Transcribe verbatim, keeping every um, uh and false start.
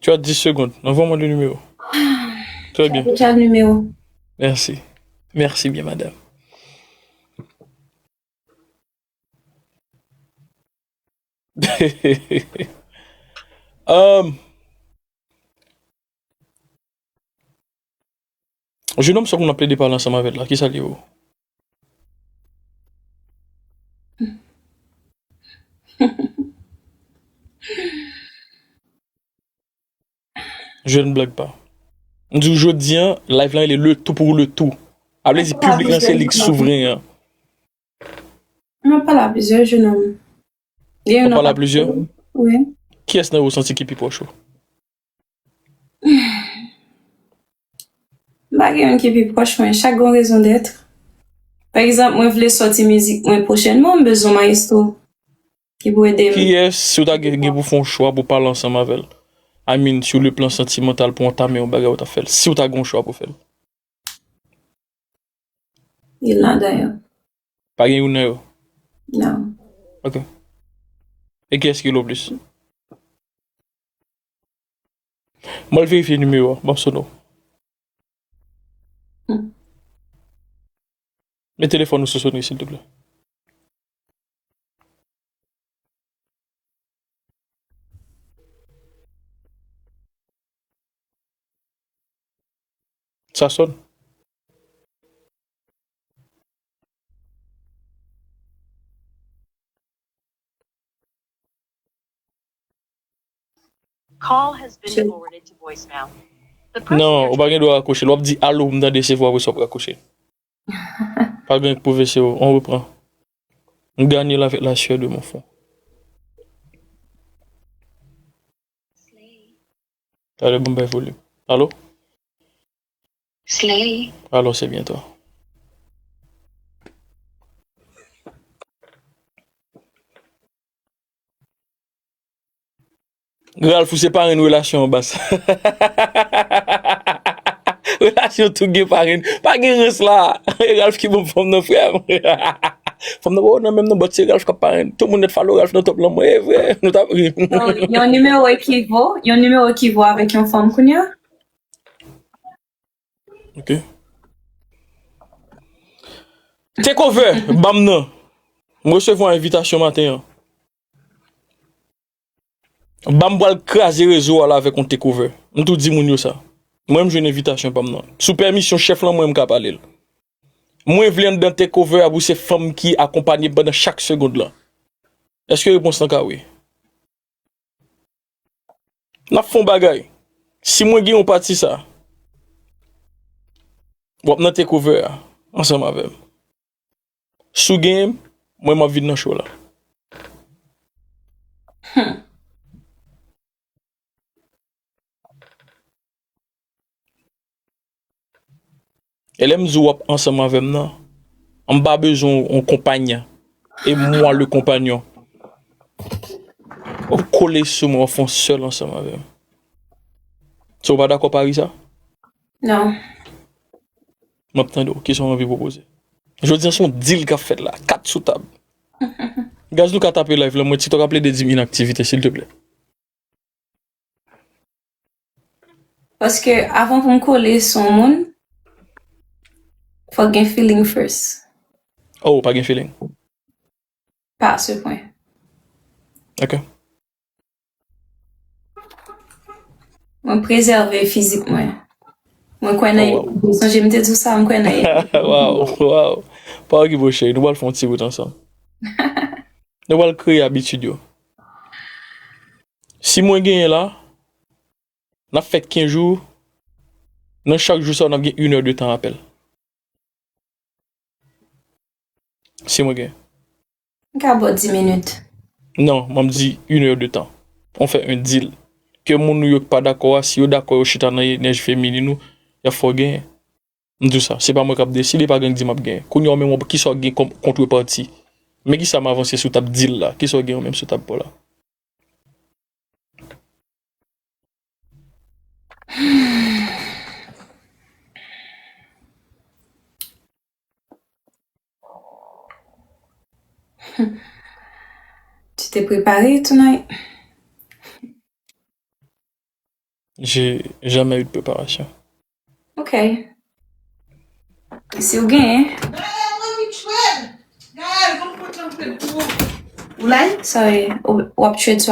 Tu as dix secondes. Envoie-moi le numéro. Très bien. Deja nimewo. Merci. Merci bien, madame. Um, Jenòm, sa moun ap plede pale ansanm avè l la, kisa l ye ou? Je ne blague pas. M di w jodi an, live lan rele le tout pour le tout. A vle di piblik lan se li k souvren an. M ap pale a plizyè jenòm. Gen youn Ou pale a plizyè? Wi. Kiyès nan yo ou santi ki pi pwòch ou? M pa gen youn ki pi pwòch mwen, chak gen yon rezon dèt. Pa egzanp, mwen vle sòti mizik mwen pwochènman, m bezwen mayestwo ki pou ede m. Kiyès, si w ta gen, gen pou fè yon chwa pou pale ansanm avè l? I mean, sou le plan santimantal pou antame yon bagay ou ta fè l. Si w ta gen yon chwa pou fè l. Li ladan yo. Pa gen youn nan yo? Non. Ok. E kiyès ki rele w plis? Mwen al verifye nimewo a, m ap sone w. Hmm. Met telefòn ou sou sonri, silteplè. Sa sòn. Call has been forwarded to voicemail. The person Non, you're ou pa gen dwa rakwoche l. W ap di alo pou m tande se vwa, apre sa w ap rakwoche. Pa gen pou vese w, on repran. M ganye l avèk la sueur de mon front. Talè, bon, bay volim. Alo? Slay. Alors, c'est bien toi. Ralph, ou se parenn relasyon an, baz. Relasyon tou gen parenn. Pa gen rans la. Ralph ki ban m fanm nan, frè m. Fanm nan, oh, nan menm nan, but se Ralph k ap parenn. Tout moun nèt follow Ralph nan top lan, mwen, e vre. Nou t ap ri. Yon, yon nimewo ekivo, yon nimewo ekivo avèk yon fanm kounye a. Ok. Takeover, ban m nan. M resevwa envitasyon maten an. Ban m pral kraze rezo a la avèk yon takeover. M tou di moun yo sa. Mwen, m jwenn envitasyon ban m nan. Sou pèmisyon chèf lan, mwen, m ka pale l. Mwen vle anndan takeover a pou se fanm ki akonpanye m pandan chak segond lan. Èske repons lan ka wi? N ap fè yon bagay. Si mwen gen yon pati sa, w ap nan takeover a ansanm avè m. Si w genyen m, mwen m ap vin nan show la. E lè m di w ap ansanm avè m nan, m pa bezwen yon konpanyan. E mwa le konpanyon. W ap kole sou mwen, w ap fè yon sèl ansanm avè m. So w pa dakò pari sa? Non. M ap tande w, kisa w anvi pwopoze? Jodi an se yon deal k ap fèt la, kat sou tab. Gaz, nou ka tape live lan, mwen TikTok ap plede di m inaktivite, silteplè. Paske avan pou m kole sou yon moun, fòk gen feeling first. Oh, pa gen feeling. Pa a se pwen. Ok. Mwen prezève fizik mwen. Mwen kwè nan Oh, wow. Sonje m te di w sa, mwen kwè nan Wow, wow. Pa okipe w, cheri, nou pral fè yon ti bout ansanm. Nou pral kreye abitid yo. Si mwen genyen la, n ap fè kenz jou, nan chak jou sa yo, n ap gen inè de tan apèl. Si mwen genyen. M ka ba w dis minit. Non, mwen m di inè de tan. On fè un deal. Ke moun nou yo k pa dakò a, si yo dakò yo chita nan enèji feminin ou, y ap fè w genyen. M di w sa, se pa mwen k ap deside, pa gen k di m ap genyen. Kounye a w menm w, kisa w gen kòm kontrepati? Men kisa m avanse si w t ap deal la, kisa w gen w menm si w t ap pran la? Tu t'es préparé tonight? J'ai jamais eu de préparation. Ok. Si w genyen. Ou la? Sorry, w ap trade sou